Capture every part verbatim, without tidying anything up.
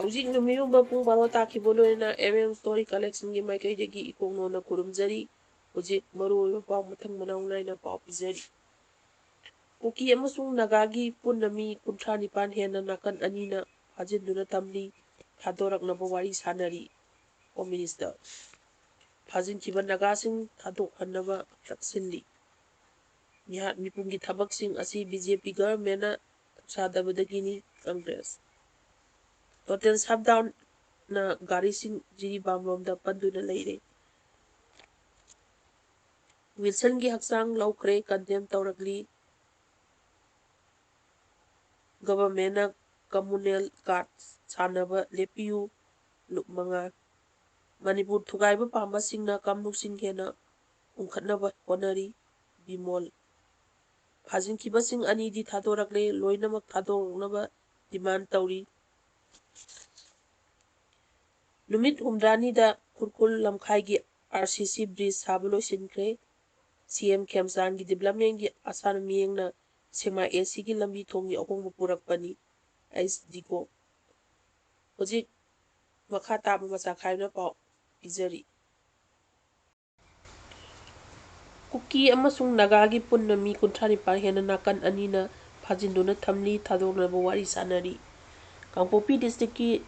ꯍꯧꯖꯤꯛ ꯅꯨꯃꯤꯠ ꯌꯨꯡꯕ ꯄꯨꯡ ꯕꯥꯔꯣ ꯇꯥꯈꯤꯕ ꯂꯣꯏꯅꯅ M M Story Collectionꯒꯤ ꯃꯥꯏꯀꯩꯗꯒꯤ ꯏꯀꯣꯛꯅꯣꯅ ꯈꯨꯔꯨꯝꯖꯔꯤ꯫ ꯍꯧꯖꯤꯛ ꯃꯔꯨꯑꯣꯏꯕ ꯄꯥꯎ ꯃꯊꯪ ꯃꯅꯥꯎ ꯅꯥꯏꯅ ꯄꯥꯎ ꯄꯤꯖꯔꯤ꯫ ꯀꯨꯀꯤ ꯑꯃꯁꯨꯡ ꯅꯥꯒꯥꯒꯤ ꯄꯨꯟꯅ ꯃꯤ ꯀꯨꯟꯊ꯭ꯔꯥ ꯅꯤꯄꯥꯟ ꯍꯦꯟꯅ ꯅꯥꯀꯟ ꯑꯅꯤꯅ ꯐꯥꯖꯤꯟꯗꯨꯅ ꯊꯝꯂꯤ, ꯊꯥꯗꯣꯔꯛꯅꯕ ꯋꯥꯔꯤ ꯁꯥꯅꯔꯤ꯫ Home Minister꯫ ꯐꯥꯖꯤꯟꯈꯤꯕ ꯅꯥꯒꯥꯁꯤꯡ ꯊꯥꯗꯣꯛꯍꯟꯅꯕ ꯇꯛꯁꯤꯜꯂꯤ꯫ ꯃꯤꯍꯥꯠ ꯃꯤꯄꯨꯝꯒꯤ ꯊꯕꯛꯁꯤꯡ ꯑꯁꯤ B J P governmentꯅ ꯁꯥꯗꯕꯗꯒꯤꯅꯤ, Congress꯫ Total shutdownꯅ ꯒꯥꯔꯤꯁꯤꯡ ꯖꯤꯔꯤꯕꯥꯝ ꯂꯣꯝꯗ ꯄꯟꯗꯨꯅ ꯂꯩꯔꯦ꯫ Wilsonꯒꯤ ꯍꯛꯆꯥꯡ ꯂꯧꯈ꯭ꯔꯦ, condemn ꯇꯧꯔꯛꯂꯤ꯫ Governmentꯅ communal card ꯁꯥꯟꯅꯕ ꯂꯦꯞꯄꯤꯌꯨ, ꯂꯨꯞ ꯃꯉꯥ꯫ ꯃꯅꯤꯄꯨꯔ ꯊꯨꯒꯥꯏꯕ ꯄꯥꯝꯕꯁꯤꯡꯅ ꯀꯥꯡꯂꯨꯞꯁꯤꯡ ꯍꯦꯟꯅ ꯎꯪꯈꯠꯅꯕ ꯍꯣꯠꯅꯔꯤ, ꯕꯤꯃꯣꯜ꯫ ꯐꯥꯖꯤꯟꯈꯤꯕꯁꯤꯡ ꯑꯅꯤꯗꯤ ꯊꯥꯗꯣꯔꯛꯂꯦ, ꯂꯣꯏꯅꯃꯛ ꯊꯥꯗꯣꯔꯛꯅꯕ demand ꯇꯧꯔꯤ꯫ ꯅꯨꯃꯤꯠ ꯍꯨꯝꯗ꯭ꯔꯥꯅꯤꯗ ꯈꯨꯔꯈꯨꯜ ꯂꯝꯈꯥꯏꯒꯤ R C C bridge ꯁꯥꯕ ꯂꯣꯏꯁꯤꯟꯈ꯭ꯔꯦ꯫ C M ꯈꯦꯝꯆꯥꯟꯒꯤ developmentꯒꯤ ꯑꯁꯥꯅ ꯃꯤꯠꯌꯦꯡꯅ ꯁꯦꯛꯃꯥꯏ ACꯒꯤ ꯂꯝꯕꯤ ꯊꯣꯡꯒꯤ ꯑꯍꯣꯡꯕ ꯄꯨꯔꯛꯄꯅꯤ, H D ꯀꯣ꯫ ꯍꯧꯖꯤꯛ ꯃꯈꯥ ꯇꯥꯕ ꯃꯆꯥ ꯈꯥꯏꯅ ꯄꯥꯎ ꯄꯤꯖꯔꯤ꯫ ꯀꯨꯀꯤ ꯑꯃꯁꯨꯡ ꯅꯥꯒꯥꯒꯤ ꯄꯨꯟꯅ ꯃꯤ ꯀꯨꯟꯊ꯭ꯔꯥ ꯅꯤꯄꯥꯟ ꯍꯦꯟꯅ ꯅꯥꯀꯟ ꯑꯅꯤꯅ ꯐꯥꯖꯤꯟꯗꯨꯅ ꯊꯝꯂꯤ, ꯊꯥꯗꯣꯛꯅꯕ ꯋꯥꯔꯤ ꯁꯥꯅꯔꯤ꯫ ꯀꯥꯡꯄꯣꯛꯄꯤ districtꯀꯤ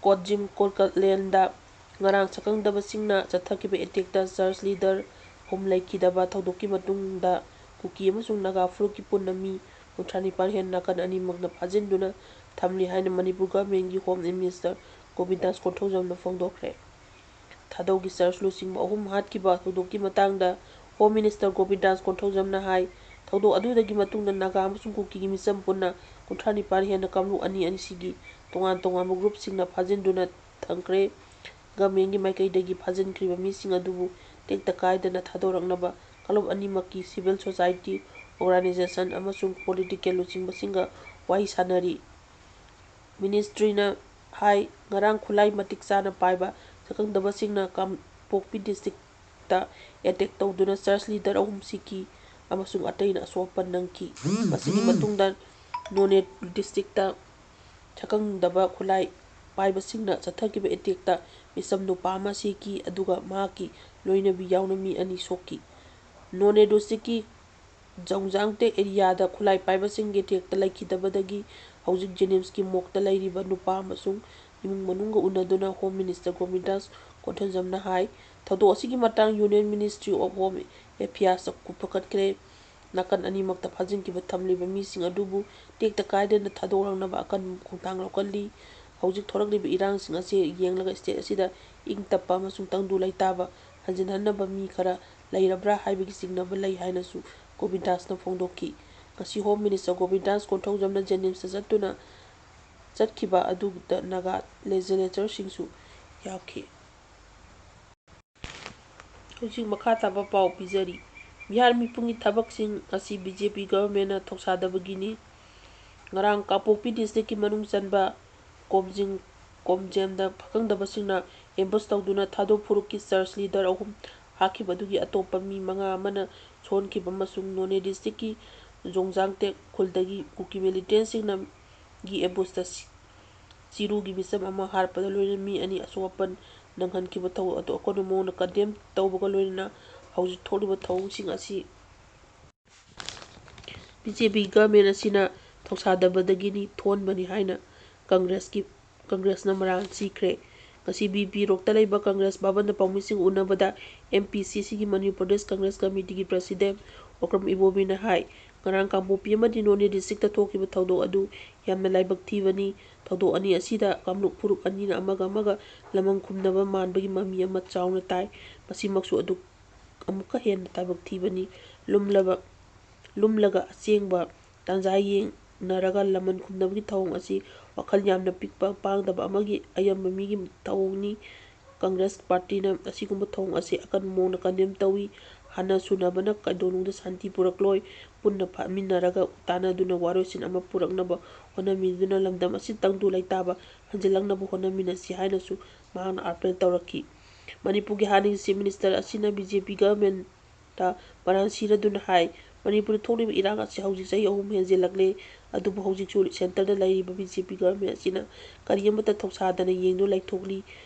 ꯀꯣꯠꯖꯤꯝ ꯀꯣꯔꯠꯂꯦꯟꯗ ꯉꯔꯥꯡ ꯁꯛꯈꯪꯗꯕꯁꯤꯡꯅ ꯆꯠꯊꯈꯤꯕ attackꯇ church leader ꯑꯍꯨꯝ ꯂꯩꯈꯤꯗꯕ ꯊꯧꯗꯣꯛꯀꯤ ꯃꯇꯨꯡꯗ ꯀꯨꯀꯤ ꯑꯃꯁꯨꯡ ꯅꯥꯒꯥ ꯐꯨꯔꯨꯞꯀꯤ ꯄꯨꯟꯅ ꯃꯤ ꯀꯨꯟꯊ꯭ꯔꯥ ꯅꯤꯄꯥꯟ ꯍꯦꯟꯅ ꯅꯥꯀꯟ ꯑꯅꯤꯃꯛꯅ ꯐꯥꯖꯤꯟꯗꯨꯅ ꯊꯝꯂꯤ ꯍꯥꯏꯅ ꯃꯅꯤꯄꯨꯔ governmentꯀꯤ Home Minister ꯒꯣꯕꯤꯟꯗꯥꯁ ꯀꯣꯟꯊꯧꯖꯝꯅ ꯐꯣꯡꯗꯣꯛꯈ꯭ꯔꯦ꯫ ꯊꯥꯗꯧꯒꯤ church ꯂꯨꯆꯤꯡꯕ ꯑꯍꯨꯝ ꯍꯥꯠꯈꯤꯕ ꯊꯧꯗꯣꯛꯀꯤ ꯃꯇꯥꯡꯗ Home Minister ꯒꯣꯕꯤꯟꯗꯥꯁ ꯀꯣꯟꯊꯧꯖꯝꯅ ꯍꯥꯏ, ꯊꯧꯗꯣꯛ ꯑꯗꯨꯗꯒꯤ ꯃꯇꯨꯡꯗ ꯅꯥꯒꯥ ꯑꯃꯁꯨꯡ ꯀꯨꯀꯤꯒꯤ ꯃꯤꯆꯝ ꯄꯨꯟꯅ ꯀꯨꯟꯊ꯭ꯔꯥ ꯅꯤꯄꯥꯟ ꯍꯦꯟꯅ ꯀꯥꯡꯂꯨꯞ ꯑꯅꯤ ꯑꯅꯤꯁꯤꯒꯤ ꯇꯣꯉꯥꯟ ꯇꯣꯉꯥꯟꯕ groupꯁꯤꯡꯅ ꯐꯥꯖꯤꯟꯗꯨꯅ ꯊꯝꯈ꯭ꯔꯦ꯫ Governmentꯀꯤ ꯃꯥꯏꯀꯩꯗꯒꯤ ꯐꯥꯖꯤꯟꯈ꯭ꯔꯤꯕ ꯃꯤꯁꯤꯡ ꯑꯗꯨꯕꯨ ꯇꯦꯛꯇ ꯀꯥꯏꯗꯅ ꯊꯥꯗꯣꯔꯛꯅꯕ ꯀꯥꯡꯂꯨꯞ ꯑꯅꯤꯃꯛꯀꯤ civil society organization ꯑꯃꯁꯨꯡ political ꯂꯨꯆꯤꯡꯕꯁꯤꯡꯒ ꯋꯥꯔꯤ ꯁꯥꯅꯔꯤ꯫ Ministryꯅ ꯍꯥꯏ, ꯉꯔꯥꯡ ꯈꯨꯠꯂꯥꯏ ꯃꯇꯤꯛ ꯆꯥꯅ ꯄꯥꯏꯕ ꯁꯛꯈꯪꯗꯕꯁꯤꯡꯅ ꯀꯥꯡꯄꯣꯛꯄꯤ districtꯇ attack ꯇꯧꯗꯨꯅ church leader ꯑꯍꯨꯝ ꯁꯤꯈꯤ ꯑꯃꯁꯨꯡ ꯑꯇꯩꯅ ꯑꯁꯣꯛ ꯑꯄꯟ ꯅꯪꯈꯤ꯫ ꯃꯁꯤꯒꯤ ꯃꯇꯨꯡꯗ ꯅꯣꯅꯦ districtꯇ ꯁꯛꯈꯪꯗꯕ ꯈꯨꯠꯂꯥꯏ ꯄꯥꯏꯕꯁꯤꯡꯅ ꯆꯠꯊꯈꯤꯕ ꯑꯦꯇꯦꯛꯇ ꯃꯤꯆꯝ ꯅꯨꯄꯥ ꯑꯃ ꯁꯤꯈꯤ, ꯑꯗꯨꯒ ꯃꯍꯥꯛꯀꯤ ꯂꯣꯏꯅꯕꯤ ꯌꯥꯎꯅ ꯃꯤ ꯑꯅꯤ ꯁꯣꯛꯈꯤ꯫ ꯅꯣꯅꯦ ꯗꯤꯁꯇ꯭ꯔꯤꯛꯀꯤ ꯖꯣꯡꯖꯥꯡꯇꯦꯛ ꯑꯦꯔꯤꯌꯥꯗ ꯈꯨꯠꯂꯥꯏ ꯄꯥꯏꯕꯁꯤꯡꯒꯤ ꯑꯦꯇꯦꯛꯇ ꯂꯩꯈꯤꯗꯕꯗꯒꯤ ꯍꯧꯖꯤꯛ ꯖꯦꯅꯤꯝꯁꯀꯤ ꯃꯣꯔꯒꯇ ꯂꯩꯔꯤꯕ ꯅꯨꯄꯥ ꯑꯃꯁꯨꯡ ꯏꯃꯨꯡ ꯃꯅꯨꯡꯒ ꯎꯅꯗꯨꯅ ꯍꯣꯝ ꯃꯤꯅꯤꯁꯇꯔ ꯒꯣꯕꯤꯟꯗꯥꯁ ꯀꯣꯟꯊꯧꯖꯝꯅ ꯍꯥꯏ꯫ ꯊꯧꯗꯣꯛ ꯑꯁꯤꯒꯤ ꯃꯇꯥꯡ ꯌꯨꯅꯤꯌꯟ ꯃꯤꯅꯤꯁꯇ꯭ꯔꯤ ꯑꯣꯐ ꯍꯣꯝ ꯑꯦꯐꯤꯌꯔꯁꯇ ꯄꯨꯈꯠꯈ꯭ꯔꯦ꯫ ꯅꯥꯀꯟ ꯑꯅꯤꯃꯛꯇ ꯐꯥꯖꯤꯟꯈꯤꯕ ꯊꯝꯂꯤꯕ ꯃꯤꯁꯤꯡ ꯑꯗꯨꯕꯨ ꯇꯦꯛꯇ ꯀꯥꯏꯗꯅ ꯊꯥꯗꯣꯛꯂꯛꯅꯕ ꯑꯀꯟꯕ ꯈꯣꯡꯊꯥꯡ ꯂꯧꯈꯠꯂꯤ꯫ ꯍꯧꯖꯤꯛ ꯊꯣꯔꯛꯂꯤꯕ ꯏꯔꯥꯡꯁꯤꯡ ꯑꯁꯤ ꯌꯦꯡꯂꯒ ꯁ꯭ꯇꯦꯠ ꯑꯁꯤꯗ ꯏꯪ ꯇꯞꯄ ꯑꯃꯁꯨꯡ ꯇꯪꯗꯨ ꯂꯩꯇꯥꯕ ꯍꯟꯖꯤꯟꯍꯟꯅꯕ ꯃꯤ ꯈꯔ ꯂꯩꯔꯕ꯭ꯔꯥ ꯍꯥꯏꯕꯒꯤ ꯆꯤꯡꯅꯕ ꯂꯩ ꯍꯥꯏꯅꯁꯨ ꯒꯣꯕꯤꯟꯗꯥꯁꯅ ꯐꯣꯡꯗꯣꯛꯈꯤ꯫ ꯉꯁꯤ ꯍꯣꯝ ꯃꯤꯅꯤꯁꯇꯔ ꯒꯣꯕꯤꯟꯗꯥꯁ ꯀꯣꯟꯊꯧꯖꯝꯅ ꯖꯦꯅꯤꯝꯁꯇ ꯆꯠꯇꯨꯅ ꯆꯠꯈꯤꯕ ꯑꯗꯨꯗ ꯅꯥꯒꯥ ꯂꯦꯖꯤꯁꯂꯦꯆꯔꯁꯤꯡꯁꯨ ꯌꯥꯎꯈꯤ꯫ ꯍꯧꯖꯤꯛ ꯃꯈꯥ ꯇꯥꯕ ꯄꯥꯎ ꯄꯤꯖꯔꯤ꯫ ꯕꯤꯍꯥꯔ ꯃꯤꯄꯨꯝꯒꯤ ꯊꯕꯛꯁꯤꯡ ꯑꯁꯤ ꯕꯤ ꯖꯦ ꯄꯤ ꯒꯚꯔꯟꯃꯦꯟꯅ ꯊꯧꯁꯥꯗꯕꯒꯤꯅꯤ꯫ ꯉꯔꯥꯡ ꯀꯥꯡꯄꯣꯛꯄꯤ ꯗꯤꯁꯇ꯭ꯔꯤꯛꯀꯤ ꯃꯅꯨꯡ ꯆꯟꯕ ꯀꯣꯝꯖꯤꯡ, ꯀꯣꯝꯖꯦꯝꯗ ꯈꯪꯗꯕꯁꯤꯡꯅ ꯑꯦꯝꯕꯨꯁ ꯇꯧꯗꯨꯅ ꯊꯥꯗꯣ ꯐꯨꯔꯨꯞꯀꯤ ꯆꯔꯆ ꯂꯤꯗꯔ ꯑꯍꯨꯝ ꯍꯥꯠꯈꯤꯕ ꯑꯗꯨꯒꯤ ꯑꯇꯣꯞꯄ ꯃꯤ ꯃꯉꯥ ꯑꯃꯅ ꯁꯣꯛꯍꯟꯈꯤꯕ ꯑꯃꯁꯨꯡ ꯅꯣꯅꯦ ꯗꯤꯁꯇ꯭ꯔꯤꯛꯀꯤ ꯖꯣꯡꯖꯥꯡꯇꯦꯛ ꯈꯨꯜꯗꯒꯤ ꯀꯨꯀꯤ ꯃꯤꯂꯤꯇꯦꯟꯁꯤꯡꯅ ꯒꯤ ꯑꯦꯝꯕꯨꯁꯇ ꯁꯤ-, ꯆꯤꯔꯨꯒꯤ ꯃꯤꯆꯝ ꯑꯃ ꯍꯥꯠꯄꯗ ꯂꯣꯏꯅꯅ ꯃꯤ ꯑꯅꯤ ꯑꯁꯣꯛ ꯑꯄꯟ ꯅꯪꯍꯟꯈꯤꯕ ꯊꯧꯗꯣꯛ ꯑꯗꯨ ꯑꯀꯟꯕ ꯃꯑꯣꯡꯗ ꯀꯟꯗꯦꯝ ꯇꯧꯕꯒ ꯂꯣꯏꯅꯅ ꯍꯧꯖꯤꯛ ꯊꯣꯛꯂꯤꯕ ꯊꯧꯑꯣꯡꯁꯤꯡ ꯑꯁꯤ ꯕꯤ ꯖꯦ ꯄꯤ ꯒꯚꯔꯟꯃꯦꯟ ꯑꯁꯤꯅ ꯊꯧꯁꯥꯗꯕꯗꯒꯤꯅꯤ ꯊꯣꯛꯍꯟꯕꯅꯤ ꯍꯥꯏꯅ ꯀꯪꯒ꯭ꯔꯦꯁꯀꯤ, ꯀꯪꯒ꯭ꯔꯦꯁꯅ ꯃꯔꯥꯜ ꯁꯤꯈ꯭ꯔꯦ꯫ ꯉꯁꯤ ꯕꯤ ꯄꯤ ꯔꯣꯛꯇ ꯂꯩꯕ ꯀꯪꯒ꯭ꯔꯦꯁ ꯚꯕꯟꯗ ꯄꯥꯎꯃꯤꯁꯤꯡ ꯎꯅꯕꯗ ꯑꯦꯝ ꯄꯤ ꯁꯤ ꯁꯤꯒꯤ ꯃꯅꯤꯄꯨꯔ ꯄ꯭ꯔꯗꯦꯁ ꯀꯪꯒ꯭ꯔꯦꯁ ꯀꯃꯤꯇꯤꯒꯤ ꯄ꯭ꯔꯁꯤꯗꯦꯟ ꯑꯣꯀ꯭ꯔꯝ ꯏꯕꯣꯕꯤꯅ ꯍꯥꯏ, ꯉꯔꯥꯡ ꯀꯥꯡꯄꯣꯛꯄꯤ ꯑꯃꯗꯤ ꯅꯣꯅꯦ ꯗꯤꯁꯇ꯭ꯔꯤꯛꯇ ꯊꯣꯛꯈꯤꯕ ꯊꯧꯗꯣꯛ ꯑꯗꯨ ꯌꯥꯝꯅ ꯂꯥꯏꯕꯛ ꯊꯤꯕꯅꯤ꯫ ꯊꯧꯗꯣꯛ ꯑꯅꯤ ꯑꯁꯤꯗ ꯀꯥꯡꯂꯨꯞ ꯐꯨꯔꯨꯞ ꯑꯅꯤꯅ ꯑꯃꯒ ꯑꯃꯒ ꯂꯃꯟ ꯈꯨꯝꯅꯕ ꯃꯥꯟꯕꯒꯤ ꯃꯃꯤ ꯑꯃ ꯆꯥꯎꯅ ꯇꯥꯏ꯫ ꯃꯁꯤꯃꯛꯁꯨ ꯑꯗꯨ ꯑꯃꯨꯛꯀ ꯍꯦꯟꯅ ꯂꯥꯏꯕꯛ ꯊꯤꯕꯅꯤ꯫ ꯂꯨꯝꯂꯕ, ꯂꯨꯝꯂꯒ ꯑꯁꯦꯡꯕ ꯇꯥꯟꯖꯥ ꯌꯦꯡꯅꯔꯒ ꯂꯃꯟ ꯈꯨꯝꯅꯕꯒꯤ ꯊꯧꯑꯣꯡ ꯑꯁꯤ ꯋꯥꯈꯜ ꯌꯥꯝꯅ ꯄꯤꯛꯄ ꯄꯥꯡꯗꯕ ꯑꯃꯒꯤ ꯑꯌꯥꯝꯕ ꯃꯤꯒꯤ ꯊꯧꯑꯣꯡꯅꯤ꯫ ꯀꯪꯒ꯭ꯔꯦꯁ ꯄꯥꯔꯇꯤꯅ ꯑꯁꯤꯒꯨꯝꯕ ꯊꯧꯑꯣꯡ ꯑꯁꯤ ꯑꯀꯟꯕ ꯃꯑꯣꯡꯗ ꯀꯟꯗꯦꯝ ꯇꯧꯏ꯫ ꯍꯥꯟꯅ ꯁꯨꯅꯕꯅ ꯀꯩꯗꯧꯅꯨꯡꯗ ꯁꯥꯟꯇꯤ ꯄꯨꯔꯛꯂꯣꯏ꯫ ꯄꯨꯟꯅ ꯐꯝꯃꯤꯟꯅꯔꯒ ꯇꯥꯟꯅꯗꯨꯅ ꯋꯥꯔꯣꯏꯁꯤꯟ ꯑꯃ ꯄꯨꯔꯛꯅꯕ ꯍꯣꯠꯅꯃꯤꯟꯅꯗꯨꯅ ꯂꯝꯗꯝ ꯑꯁꯤ ꯇꯪꯗꯨ ꯂꯩꯇꯥꯕ ꯍꯟꯖꯤꯜꯂꯛꯅꯕ ꯍꯣꯠꯅꯃꯤꯟꯅꯁꯤ ꯍꯥꯏꯅꯁꯨ ꯃꯍꯥꯛꯅ ꯑꯥꯄꯤꯜ ꯇꯧꯔꯛꯈꯤ꯫ ꯃꯅꯤꯄꯨꯔꯒꯤ ꯍꯥꯟꯅꯒꯤ ꯆꯤꯐ ꯃꯤꯅꯤꯁꯇꯔ ꯑꯁꯤꯅ ꯕꯤ ꯖꯦ ꯄꯤ ꯒꯚꯔꯟꯃꯦꯟ ꯇ ꯃꯔꯥꯜ ꯁꯤꯔꯗꯨꯅ ꯍꯥꯏ, ꯃꯅꯤꯄꯨꯔꯗ ꯊꯣꯛꯂꯤꯕ ꯏꯔꯥꯡ ꯑꯁꯤ ꯍꯧꯖꯤꯛ ꯆꯍꯤ ꯑꯍꯨꯝ ꯍꯦꯟꯖꯤꯜꯂꯛꯂꯦ꯫ ꯑꯗꯨꯕꯨ ꯍꯧꯖꯤꯛꯁꯨ centreꯗ ꯂꯩꯔꯤꯕ BJP government ꯑꯁꯤꯅ ꯀꯔꯤ ꯑꯃꯠꯇ ꯊꯧꯁꯥꯗꯅ ꯌꯦꯡꯗꯨꯅ ꯂꯩꯊꯣꯛꯂꯤ꯫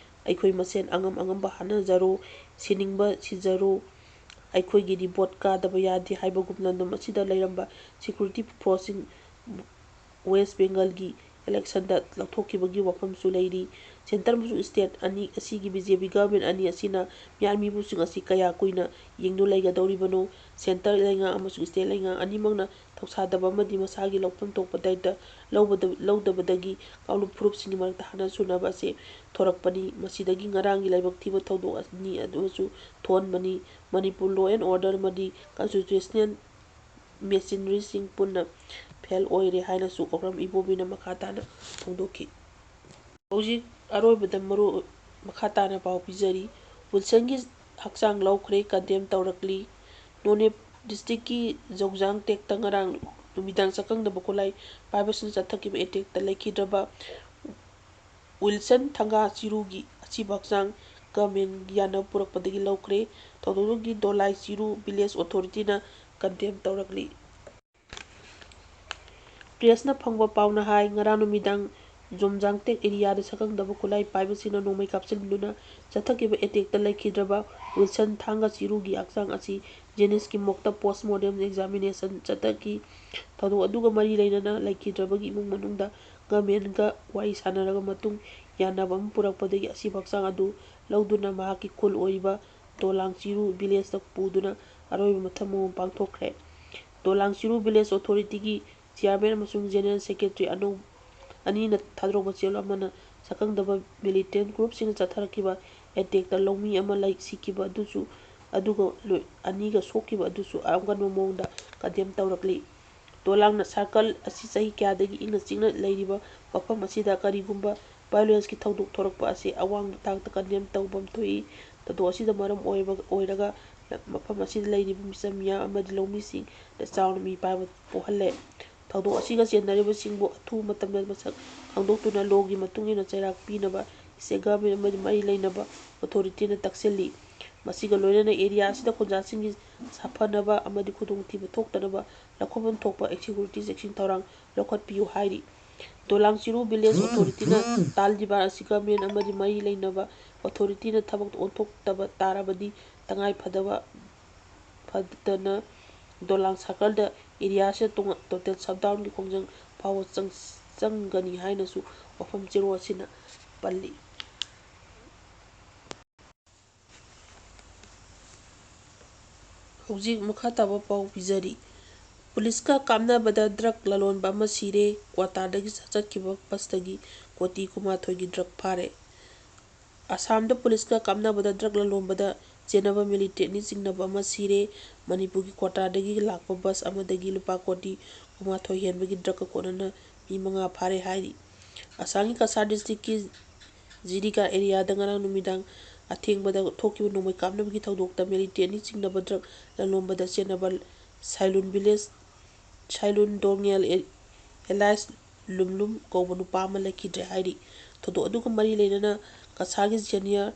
ꯑꯩꯈꯣꯏ ꯃꯁꯦꯟ ꯑꯉꯝ ꯑꯉꯝꯕ ꯍꯥꯠꯅꯖꯔꯣ, ꯁꯤꯅꯤꯡꯕ ꯁꯤꯖꯔꯣ, ꯑꯩꯈꯣꯏꯒꯤꯗꯤ vote ꯀꯥꯗꯕ ꯌꯥꯗꯦ ꯍꯥꯏꯕꯒꯨꯝ ꯂꯝꯗꯝ ꯑꯁꯤꯗ ꯂꯩꯔꯝꯕ security forceꯁꯤꯡ West Bengalꯒꯤ electionꯗ ꯂꯧꯊꯣꯛꯈꯤꯕꯒꯤ ꯋꯥꯐꯝꯁꯨ ꯂꯩꯔꯤ꯫ Centre ꯑꯃꯁꯨꯡ state ꯑꯅꯤ ꯑꯁꯤꯒꯤ BJP government ꯑꯅꯤ ꯑꯁꯤꯅ ꯃꯤꯍꯥꯠ ꯃꯤꯄꯨꯟꯁꯤꯡ ꯑꯁꯤ ꯀꯌꯥ ꯀꯨꯏꯅ ꯌꯦꯡꯗꯨꯅ ꯂꯩꯒꯗꯧꯔꯤꯕꯅꯣ? Centre ꯂꯩꯉꯥꯛ ꯑꯃꯁꯨꯡ state ꯂꯩꯉꯥꯛ ꯑꯅꯤꯃꯛꯅ ꯊꯧꯁꯥꯗꯕ ꯑꯃꯗꯤ ꯃꯁꯥꯒꯤ ꯂꯧꯐꯝ ꯊꯣꯛꯄ ꯗꯥꯏꯇ ꯂꯧꯕꯗ-, ꯂꯧꯗꯕꯗꯒꯤ ꯀꯥꯡꯂꯨꯞ ꯐꯨꯔꯨꯞꯁꯤꯡꯒꯤ ꯃꯔꯛꯇ ꯍꯥꯟꯅ ꯁꯨꯅꯕ ꯑꯁꯤ ꯊꯣꯔꯛꯄꯅꯤ꯫ ꯃꯁꯤꯗꯒꯤ ꯉꯔꯥꯡꯒꯤ ꯂꯥꯏꯕꯛ ꯊꯤꯕ ꯊꯧꯗꯣꯛ ꯑꯅꯤ ꯑꯗꯨꯁꯨ ꯊꯣꯛꯍꯟꯕꯅꯤ꯫ ꯃꯅꯤꯄꯨꯔ law and order ꯑꯃꯗꯤ constitutional machineryꯁꯤꯡ ꯄꯨꯟꯅ fail ꯑꯣꯏꯔꯦ ꯍꯥꯏꯅꯁꯨ ꯑꯣꯀ꯭ꯔꯝ ꯏꯕꯣꯕꯤꯅ ꯃꯈꯥ ꯇꯥꯅ ꯐꯣꯡꯗꯣꯛꯈꯤ꯫ ꯍꯧꯖꯤꯛ ꯑꯔꯣꯏꯕꯗ ꯃꯔꯨ ꯃꯈꯥ ꯇꯥꯅ ꯄꯥꯎ ꯄꯤꯖꯔꯤ꯫ ꯋꯤꯜꯁꯟꯒꯤ ꯍꯛꯆꯥꯡ ꯂꯧꯈ꯭ꯔꯦ, condemn ꯇꯧꯔꯛꯂꯤ꯫ ꯅꯣꯅꯦ districtꯀꯤ ꯖꯧꯖꯥꯡ ꯇꯦꯛꯇ ꯉꯔꯥꯡ ꯅꯨꯃꯤꯗꯥꯡ ꯁꯛꯈꯪꯗꯕ ꯈꯨꯠꯂꯥꯏ ꯄꯥꯏꯕꯁꯤꯡꯅ ꯆꯠꯊꯈꯤꯕ attackꯇ ꯂꯩꯈꯤꯗ꯭ꯔꯕ ꯋꯤꯜꯁꯟ ꯊꯪꯒꯥ ꯆꯤꯔꯨꯒꯤ ꯑꯁꯤꯕ ꯍꯛꯆꯥꯡ governmentꯒꯤ ꯌꯥꯅꯕ ꯄꯨꯔꯛꯄꯗꯒꯤ ꯂꯧꯈ꯭ꯔꯦ꯫ ꯊꯧꯗꯣꯛꯇꯨꯒꯤ ꯗꯣꯂꯥꯏ ꯆꯤꯔꯨ village authorityꯅ condemn ꯇꯧꯔꯛꯂꯤ꯫ Pressꯅ ꯐꯪꯕ ꯄꯥꯎꯅ ꯍꯥꯏ, ꯉꯔꯥꯡ ꯅꯨꯃꯤꯗꯥꯡ ꯖꯣꯝꯖꯥꯡꯇꯦꯛ areaꯗ ꯁꯛꯈꯪꯗꯕ ꯈꯨꯠꯂꯥꯏ ꯄꯥꯏꯕꯁꯤꯡꯅ ꯅꯣꯡꯃꯩ ꯀꯥꯞꯁꯤꯟꯗꯨꯅ ꯆꯠꯊꯈꯤꯕ attackꯇ ꯂꯩꯈꯤꯗ꯭ꯔꯕ ꯋꯤꯜꯁꯟ ꯊꯥꯡꯒ ꯆꯤꯔꯨꯒꯤ ꯍꯛꯆꯥꯡ ꯑꯁꯤ JNIMSꯀꯤ morgueꯇ postmortem examination ꯆꯠꯊꯈꯤ꯫ ꯊꯧꯗꯣꯛ ꯑꯗꯨꯒ ꯃꯔꯤ ꯂꯩꯅꯅ ꯂꯩꯈꯤꯗ꯭ꯔꯕꯒꯤ ꯏꯃꯨꯡ ꯃꯅꯨꯡꯗ governmentꯒ ꯋꯥꯔꯤ ꯁꯥꯟꯅꯔꯕ ꯃꯇꯨꯡ ꯌꯥꯅꯕ ꯑꯃ ꯄꯨꯔꯛꯄꯗꯒꯤ ꯑꯁꯤꯕ ꯍꯛꯆꯥꯡ ꯑꯗꯨ ꯂꯧꯗꯨꯅ ꯃꯍꯥꯛꯀꯤ ꯈꯨꯜ ꯑꯣꯏꯔꯤꯕ ꯗꯣꯂꯥꯡ ꯆꯤꯔꯨ villageꯇ ꯄꯨꯗꯨꯅ ꯑꯔꯣꯏꯕ ꯃꯊꯧ ꯃꯉꯝ ꯄꯥꯡꯊꯣꯛꯈ꯭ꯔꯦ꯫ ꯗꯣꯂꯥꯡ ꯆꯤꯔꯨ village authorityꯒꯤ chairman ꯑꯃꯁꯨꯡ general secretary ꯑꯅꯧ-, ꯑꯅꯤꯅ ꯊꯥꯗꯣꯔꯛꯄ ꯆꯦꯔꯣꯜ ꯑꯃꯅ ꯁꯛꯈꯪꯗꯕ militant groupꯁꯤꯡꯅ ꯆꯠꯊꯔꯛꯈꯤꯕ attackꯇ ꯂꯧꯃꯤ ꯑꯃ ꯂꯩ, ꯁꯤꯈꯤꯕ ꯑꯗꯨꯁꯨ, ꯑꯗꯨꯒ ꯂꯣꯏ-, ꯑꯅꯤꯒ ꯁꯣꯛꯈꯤꯕ ꯑꯗꯨꯁꯨ ꯑꯀꯟꯕ ꯃꯑꯣꯡꯗ condemn ꯇꯧꯔꯛꯂꯤ꯫ ꯗꯣꯂꯥꯡꯅ circle ꯑꯁꯤ ꯆꯍꯤ ꯀꯌꯥꯗꯒꯤ ꯏꯪꯅ ꯆꯤꯛꯅ ꯂꯩꯔꯤꯕ ꯃꯐꯝ ꯑꯁꯤꯗ ꯀꯔꯤꯒꯨꯝꯕ violenceꯀꯤ ꯊꯧꯗꯣꯛ ꯊꯣꯔꯛꯄ ꯑꯁꯤ ꯑꯋꯥꯡꯕ ꯊꯥꯛꯇ condemn ꯇꯧꯐꯝ ꯊꯣꯛꯏ꯫ ꯊꯧꯗꯣꯛ ꯑꯁꯤꯗ ꯃꯔꯝ ꯑꯣꯏꯕ, ꯑꯣꯏꯔꯒ ꯃꯐꯝ ꯑꯁꯤꯗ ꯂꯩꯔꯤꯕ ꯃꯤꯆꯝ ꯃꯤꯌꯥꯝ ꯑꯃꯗꯤ ꯂꯧꯃꯤꯁꯤꯡꯗ ꯆꯥꯎꯅ ꯃꯤꯄꯥꯏꯕ ꯄꯣꯛꯍꯜꯂꯦ꯫ ꯊꯧꯗꯣꯛ ꯑꯁꯤꯒ ꯆꯦꯟꯅꯔꯤꯕꯁꯤꯡꯕꯨ ꯑꯊꯨꯕ ꯃꯇꯝꯗ ꯃꯁꯛ ꯈꯪꯗꯣꯛꯇꯨꯅ lawꯒꯤ ꯃꯇꯨꯡ ꯏꯟꯅ ꯆꯩꯔꯥꯛ ꯄꯤꯅꯕ state government ꯑꯃꯗꯤ ꯃꯔꯤ ꯂꯩꯅꯕ authorityꯅ ꯇꯛꯁꯤꯜꯂꯤ꯫ ꯃꯁꯤꯒ ꯂꯣꯏꯅꯅ area ꯑꯁꯤꯗ ꯈꯨꯟꯖꯥꯁꯤꯡꯒꯤ ꯁꯥꯐꯅꯕ ꯑꯃꯗꯤ ꯈꯨꯗꯣꯡꯊꯤꯕ ꯊꯣꯛꯇꯅꯕ ꯂꯧꯈꯠꯐꯝ ꯊꯣꯛꯄ security ꯆꯦꯛꯁꯤꯟ ꯊꯧꯔꯥꯡ ꯂꯧꯈꯠꯄꯤꯌꯨ ꯍꯥꯏꯔꯤ꯫ ꯗꯣꯂꯥꯡ ꯆꯤꯔꯨ village authorityꯅ ꯇꯥꯜ ꯗꯤꯕꯥꯔ ꯑꯁꯤ government ꯑꯃꯗꯤ ꯃꯔꯤ ꯂꯩꯅꯕ authorityꯅ ꯊꯕꯛ ꯑꯣꯟꯊꯣꯛꯇꯕ ꯇꯥꯔꯕꯗꯤ ꯇꯉꯥꯏ ꯐꯗꯕ ꯐꯗꯅ ꯗꯣꯂꯥꯡ circleꯗ area ꯑꯁꯤꯗ ꯇꯣꯉꯥꯟ-, total shutdownꯒꯤ ꯈꯣꯡꯖꯪ ꯐꯥꯎꯕ ꯆꯪ-, ꯆꯪꯒꯅꯤ ꯍꯥꯏꯅꯁꯨ ꯋꯥꯐꯝ ꯆꯦꯔꯣꯜ ꯑꯁꯤꯅ ꯄꯜꯂꯤ꯫ ꯍꯧꯖꯤꯛ ꯃꯈꯥ ꯇꯥꯕ ꯄꯥꯎ ꯄꯤꯖꯔꯤ꯫ ꯄꯨꯂꯤꯁꯀ ꯀꯥꯞꯅꯕꯗ drug ꯂꯂꯣꯟꯕ ꯑꯃ ꯁꯤꯔꯦ꯫ ꯀ꯭ꯋꯥꯇꯥꯔꯗꯒꯤ ꯆꯠꯈꯤꯕ busꯇꯒꯤ ꯀꯣꯇꯤ ꯀꯨꯟꯃꯥꯊꯣꯏꯒꯤ drug ꯐꯥꯔꯦ꯫ ꯑꯁꯥꯝꯗ ꯄꯨꯂꯤꯁꯀ ꯀꯥꯞꯅꯕꯗ drug ꯂꯂꯣꯟꯕꯗ ꯆꯦꯟꯅꯕ militantꯅꯤ ꯆꯤꯡꯅꯕ ꯑꯃ ꯁꯤꯔꯦ꯫ ꯃꯅꯤꯄꯨꯔꯒꯤ ꯀ꯭ꯋꯥꯇꯥꯔꯗꯒꯤ ꯂꯥꯛꯄ bus ꯑꯃꯗꯒꯤ ꯂꯨꯄꯥ ꯀꯣꯇꯤ ꯀꯨꯟꯃꯥꯊꯣꯏ ꯍꯦꯟꯕꯒꯤ drugꯀ ꯀꯣꯟꯅꯅ ꯃꯤ ꯃꯉꯥ ꯐꯥꯔꯦ ꯍꯥꯏꯔꯤ꯫ ꯑꯁꯥꯝꯒꯤ ꯀꯁꯥꯔ districtꯀꯤ ꯖꯤꯔꯤꯒꯥ areaꯗ ꯉꯔꯥꯡ ꯅꯨꯃꯤꯗꯥꯡ ꯑꯊꯦꯡꯕꯗ ꯊꯣꯛꯈꯤꯕ ꯅꯣꯡꯃꯩ ꯀꯥꯞꯅꯕꯒꯤ ꯊꯧꯗꯣꯛꯇ militantꯅꯤ ꯆꯤꯡꯅꯕ drug ꯂꯂꯣꯟꯕꯗ ꯆꯦꯟꯅꯕ ꯁꯥꯏꯂꯨꯟ village, ꯁꯥꯏꯂꯨꯟ ꯗꯣꯉꯦꯜ ꯑꯦ-, alias ꯂꯨꯝꯂꯨꯝ ꯀꯧꯕ ꯅꯨꯄꯥ ꯑꯃ ꯂꯩꯈꯤꯗ꯭ꯔꯦ ꯍꯥꯏꯔꯤ꯫ ꯊꯧꯗꯣꯛ ꯑꯗꯨꯒ ꯃꯔꯤ ꯂꯩꯅꯅ ꯀꯁꯥꯔꯒꯤ senior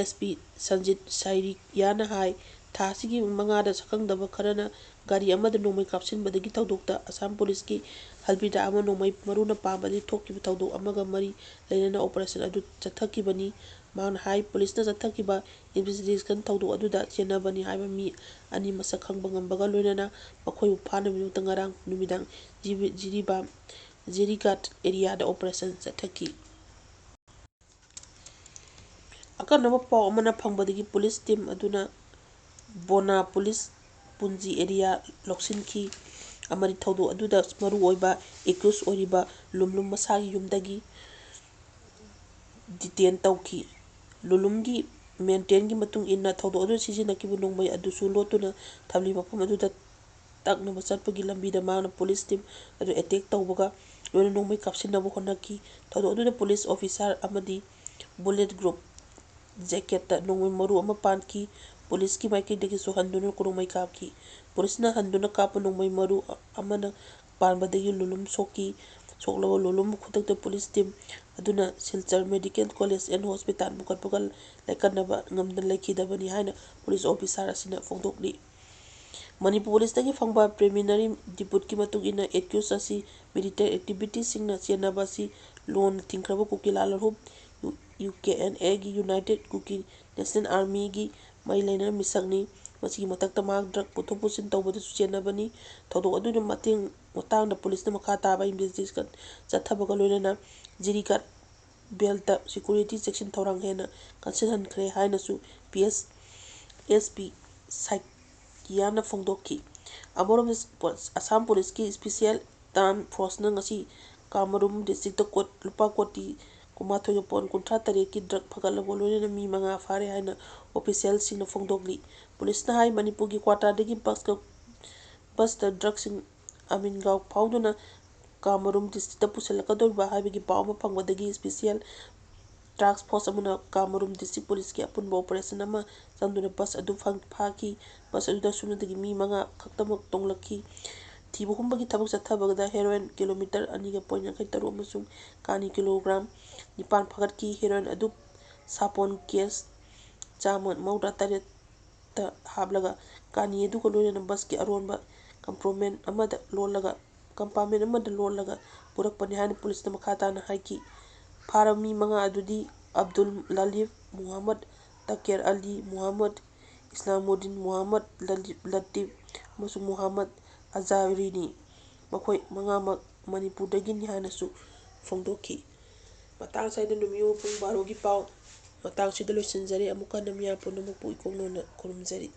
SP ꯁꯟꯖꯤꯠ ꯁꯥꯏꯔꯤꯌꯥꯅ ꯍꯥꯏ, ꯊꯥ ꯑꯁꯤꯒꯤ ꯃꯉꯥꯗ ꯁꯛꯈꯪꯗꯕ ꯈꯔꯅ ꯒꯥꯔꯤ ꯑꯃꯗ ꯅꯣꯡꯃꯩ ꯀꯥꯞꯁꯤꯟꯕꯗꯒꯤ ꯊꯧꯗꯣꯛꯇ ꯑꯁꯥꯝ ꯄꯨꯂꯤꯁꯀꯤ ꯍꯜꯕꯤꯗ ꯑꯃ ꯅꯣꯡꯃꯩ ꯃꯔꯨꯅ ꯄꯥꯟꯕꯗꯒꯤ ꯊꯣꯛꯈꯤꯕ ꯊꯧꯗꯣꯛ ꯑꯃꯒ ꯃꯔꯤ ꯂꯩꯅꯅ operation ꯑꯗꯨ ꯆꯠꯊꯈꯤꯕꯅꯤ꯫ ꯃꯍꯥꯛꯅ ꯍꯥꯏ, ꯄꯨꯂꯤꯁꯅ ꯆꯠꯊꯈꯤꯕ investigation ꯊꯧꯗꯣꯛ ꯑꯗꯨꯗ ꯆꯦꯟꯅꯕꯅꯤ ꯍꯥꯏꯕ ꯃꯤ ꯑꯅꯤ ꯃꯁꯛ ꯈꯪꯕ ꯉꯝꯕꯒ ꯂꯣꯏꯅꯅ ꯃꯈꯣꯏꯕꯨ ꯐꯥꯅꯕꯒꯤꯗꯃꯛꯇ ꯉꯔꯥꯡ ꯅꯨꯃꯤꯗꯥꯡ ꯖꯤꯕꯤ-, ꯖꯤꯔꯤꯕꯥꯝ, ꯖꯤꯔꯤꯒꯥꯠ areaꯗ operation ꯆꯠꯊꯈꯤ꯫ ꯑꯀꯟꯅꯕ ꯄꯥꯎ ꯑꯃꯅ ꯐꯪꯕꯗꯒꯤ ꯄꯨꯂꯤꯁ team ꯑꯗꯨꯅ ꯕꯣꯅꯥ ꯄꯨꯂꯤꯁ ꯄꯨꯟꯖꯤ area ꯂꯧꯁꯤꯟꯈꯤ ꯑꯃꯗꯤ ꯊꯧꯗꯣꯛ ꯑꯗꯨꯗ ꯃꯔꯨꯑꯣꯏꯕ accused ꯑꯣꯏꯔꯤꯕ ꯂꯨꯝꯂꯨꯝ ꯃꯁꯥꯒꯤ ꯌꯨꯝꯗꯒꯤ detain ꯇꯧꯈꯤ꯫ ꯂꯨꯂꯨꯝꯒꯤ maintainꯒꯤ ꯃꯇꯨꯡ ꯏꯟꯅ ꯊꯧꯗꯣꯛ ꯑꯗꯨꯗ ꯁꯤꯖꯤꯟꯅꯈꯤꯕ ꯅꯣꯡꯃꯩ ꯑꯗꯨꯁꯨ ꯂꯣꯠꯇꯨꯅ ꯊꯝꯂꯤ꯫ ꯃꯐꯝ ꯑꯗꯨꯗ ꯇꯛꯅꯕ ꯆꯠꯄꯒꯤ ꯂꯝꯕꯤꯗ ꯃꯍꯥꯛꯅ ꯄꯨꯂꯤꯁ team ꯑꯗꯨ attack ꯇꯧꯕꯒ ꯂꯣꯏꯅ ꯅꯣꯡꯃꯩ ꯀꯥꯞꯁꯤꯟꯅꯕ ꯍꯣꯠꯅꯈꯤ꯫ ꯊꯧꯗꯣꯛ ꯑꯗꯨꯗ ꯄꯨꯂꯤꯁ officer ꯑꯃꯗꯤ bullet proof jacketꯇ ꯅꯣꯡꯃꯩ ꯃꯔꯨ ꯑꯃ ꯄꯥꯟꯈꯤ꯫ ꯄꯨꯂꯤꯁꯀꯤ ꯃꯥꯏꯀꯩꯗꯒꯤꯁꯨ ꯍꯟꯗꯨꯅ ꯅꯣꯡꯃꯩ ꯀꯥꯞꯈꯤ꯫ ꯄꯨꯂꯤꯁꯅ ꯍꯟꯗꯨꯅ ꯀꯥꯞꯄ ꯅꯣꯡꯃꯩ ꯃꯔꯨ ꯑꯃꯅ ꯄꯥꯟꯕꯗꯒꯤ ꯂꯨꯂꯨꯝ ꯁꯣꯛꯈꯤ꯫ ꯁꯣꯛꯂꯕ ꯂꯣꯂꯨꯝꯕꯨ ꯈꯨꯗꯛꯇ ꯄꯨꯂꯤꯁ ꯇꯤꯝ ꯑꯗꯨꯅ Silchar medical college and hospital ꯄꯨꯈꯠꯄꯒ ꯂꯥꯏꯀꯠꯅꯕ ꯉꯝꯗꯅ ꯂꯩꯈꯤꯗꯕꯅꯤ ꯍꯥꯏꯅ ꯄꯨꯂꯤꯁ ꯑꯣꯐꯤꯁꯥꯔ ꯑꯁꯤꯅ ꯐꯣꯡꯗꯣꯛꯂꯤ꯫ ꯃꯅꯤꯄꯨꯔ ꯄꯨꯂꯤꯁꯇꯒꯤ ꯐꯪꯕ ꯄ꯭ꯔꯤꯂꯤꯃꯤꯅꯔꯤ ꯔꯤꯄꯣꯔꯠꯀꯤ ꯃꯇꯨꯡ ꯏꯟꯅ, ꯑꯦꯀ꯭ꯌꯨꯁ ꯑꯁꯤ ꯃꯤꯂꯤꯇꯦꯟ ꯑꯦꯛꯇꯤꯚꯤꯇꯤꯁꯁꯤꯡꯅ ꯆꯦꯟꯅꯕ ꯑꯁꯤ ꯂꯣꯟꯅ ꯊꯤꯡꯈ꯭ꯔꯕ ꯀꯨꯀꯤ ꯂꯥꯜꯍꯧꯂꯨꯞ, ꯌꯨ-, ꯌꯨ ꯀꯦ ꯑꯦꯟ ꯑꯦꯒꯤ, ꯌꯨꯅꯥꯏꯇꯦꯗ ꯀꯨꯀꯤ ꯅꯦꯁꯅꯦꯜ ꯑꯥꯔꯃꯤꯒꯤ ꯃꯔꯤ ꯂꯩꯅꯕ ꯃꯤꯁꯛꯅꯤ꯫ ꯃꯁꯤꯒꯤ ꯃꯊꯛꯇ ꯃꯍꯥꯛ ꯗ꯭ꯔꯒ ꯄꯨꯊꯣꯛ ꯄꯨꯁꯤꯟ ꯇꯧꯕꯗꯁꯨ ꯆꯦꯟꯅꯕꯅꯤ꯫ ꯊꯧꯗꯣꯛ ꯑꯗꯨꯒꯤ ꯃꯇꯦꯡ, ꯃꯇꯥꯡꯗ ꯄꯨꯂꯤꯁꯅ ꯃꯈꯥ ꯇꯥꯕ ꯏꯟꯚꯦꯁꯇꯤꯒꯦꯁꯟ ꯆꯠꯊꯕꯒ ꯂꯣꯏꯅꯅ ꯖꯤꯔꯤꯒꯥꯠ ꯕꯦꯜꯠꯇ ꯁꯦꯀ꯭ꯌꯨꯔꯤꯇꯤ ꯆꯦꯛꯁꯤꯟ ꯊꯧꯔꯥꯡ ꯍꯦꯟꯅ ꯀꯟꯁꯤꯜꯍꯟꯈ꯭ꯔꯦ ꯍꯥꯏꯅꯁꯨ ꯄꯤ ꯑꯦꯁ, ꯑꯦꯁ ꯄꯤ ꯁꯥꯏꯀꯤꯌꯥꯅ ꯐꯣꯡꯗꯣꯛꯈꯤ꯫ ꯑꯃꯔꯣꯝꯗ, ꯑꯁꯥꯝ ꯄꯨꯂꯤꯁꯀꯤ ꯏꯁꯄꯤꯁꯤꯌꯦꯜ ꯇꯥꯝ ꯐꯣꯔꯁꯅ ꯉꯁꯤ ꯀꯥꯃꯔꯨꯝ ꯗꯤꯁꯇ꯭ꯔꯤꯛꯇ ꯀꯣꯠ, ꯂꯨꯄꯥ ꯀꯣꯇꯤ ꯀꯨꯟꯃꯥꯊꯣꯏꯒ ꯄꯣꯏꯟ ꯀꯨꯟꯊ꯭ꯔꯥ ꯇꯔꯦꯠꯀꯤ ꯗ꯭ꯔꯒ ꯐꯥꯒꯠꯂꯕ ꯂꯣꯏꯅꯅ ꯃꯤ ꯃꯉꯥ ꯐꯥꯔꯦ ꯍꯥꯏꯅ ꯑꯣꯐꯤꯁꯤꯌꯦꯜꯁꯤꯡꯅ ꯐꯣꯡꯗꯣꯛꯂꯤ꯫ ꯄꯨꯂꯤꯁꯅ ꯍꯥꯏ, ꯃꯅꯤꯄꯨꯔꯒꯤ ꯀ꯭ꯋꯥꯇꯥꯗꯒꯤ ꯕꯁꯀ, ꯕꯁꯇ ꯗ꯭ꯔꯒꯁꯤꯡ ꯑꯃꯤꯟꯒꯥꯎ ꯐꯥꯎꯗꯨꯅ ꯀꯥꯃꯔꯨꯝ ꯗꯤꯁꯇ꯭ꯔꯤꯛꯇ ꯄꯨꯁꯤꯜꯂꯛꯀꯗꯧꯔꯤꯕ ꯍꯥꯏꯕꯒꯤ ꯄꯥꯎ ꯑꯃ ꯐꯪꯕꯗꯒꯤ ꯏꯁꯄꯤꯁꯤꯌꯦꯜ ꯇꯥꯁꯛ ꯐꯣꯔꯁ ꯑꯃꯅ ꯀꯥꯃꯔꯨꯝ ꯗꯤꯁꯇ꯭ꯔꯤꯛ ꯄꯨꯂꯤꯁꯀꯤ ꯑꯄꯨꯟꯕ ꯑꯣꯄꯔꯦꯁꯟ ꯑꯃ ꯆꯪꯗꯨꯅ ꯕꯁ ꯑꯗꯨ ꯐꯪ-, ꯐꯥꯈꯤ꯫ ꯕꯁ ꯑꯗꯨꯗ ꯁꯨꯞꯅꯇꯒꯤ ꯃꯤ ꯃꯉꯥ ꯈꯛꯇꯃꯛ ꯇꯣꯡꯂꯛꯈꯤ꯫ ꯊꯤꯕ ꯍꯨꯝꯕꯒꯤ ꯊꯕꯛ ꯆꯠꯊꯕꯗ ꯍꯦꯔꯣꯏꯟ ꯀꯤꯂꯣꯃꯤꯇꯔ ꯑꯅꯤꯒ ꯄꯣꯏꯟ ꯌꯥꯡꯈꯩ ꯇꯔꯨꯛ ꯑꯃꯁꯨꯡ ꯀꯥꯅꯤ ꯀꯤꯂꯣꯒ꯭ꯔꯥꯝ ꯅꯤꯄꯥꯟ ꯐꯥꯒꯠꯈꯤ꯫ ꯍꯦꯔꯣꯏꯟ ꯑꯗꯨ ꯁꯥꯄꯣꯟ ꯀꯦꯁ ꯆꯥꯝꯃ ꯃꯧꯗ꯭ꯔꯥ ꯇꯔꯦꯠꯇ ꯍꯥꯞꯂꯒ ꯀꯥꯅꯤ ꯑꯗꯨꯒ ꯂꯣꯏꯅꯅ ꯕꯁꯀꯤ ꯑꯔꯣꯟꯕ ꯀꯝꯄꯥꯔꯠꯃꯦꯟ ꯑꯃꯗ ꯂꯣꯜꯂꯒ, ꯀꯝꯄꯥꯔꯠꯃꯦꯟ ꯑꯃꯗ ꯂꯣꯜꯂꯒ ꯄꯨꯔꯛꯄꯅꯤ ꯍꯥꯏꯅ ꯄꯨꯂꯤꯁꯅ ꯃꯈꯥ ꯇꯥꯅ ꯍꯥꯏꯈꯤ꯫ ꯐꯥꯔꯕ ꯃꯤ ꯃꯉꯥ ꯑꯗꯨꯗꯤ ꯑꯕꯗꯨꯜ ꯂꯂꯤꯐ, ꯃꯨꯍꯝꯃꯗ ꯇꯥꯀꯦꯔ ꯑꯂꯤ, ꯃꯨꯍꯝꯃꯗ ꯏꯁꯂꯥꯃꯨꯗꯤꯟ, ꯃꯨꯍꯝꯃꯗ ꯂꯂꯤ-, ꯂꯇꯤꯐ ꯑꯃꯁꯨꯡ ꯃꯨꯍꯝꯃꯗ ꯑꯖꯥꯔꯤꯅꯤ꯫ ꯃꯈꯣꯏ ꯃꯉꯥꯃꯛ ꯃꯅꯤꯄꯨꯔꯗꯒꯤꯅꯤ ꯍꯥꯏꯅꯁꯨ ꯐꯣꯡꯗꯣꯛꯈꯤ꯫ ꯃꯇꯥꯡ ꯑꯁꯤꯗ ꯅꯨꯃꯤꯠ ꯌꯨꯡ ꯄꯨꯡ ꯕꯥꯔꯣꯒꯤ ꯄꯥꯎ ꯃꯇꯥꯡꯁꯤꯗ ꯂꯣꯏꯁꯤꯟꯖꯔꯦ꯫ ꯑꯃꯨꯛ ꯍꯟꯅ ꯃꯤꯌꯥꯝ ꯄꯨꯝꯅꯃꯛꯄꯨ ꯏꯀꯣꯛ ꯅꯣꯟꯅ ꯈꯨꯔꯨꯝꯖꯔꯤ꯫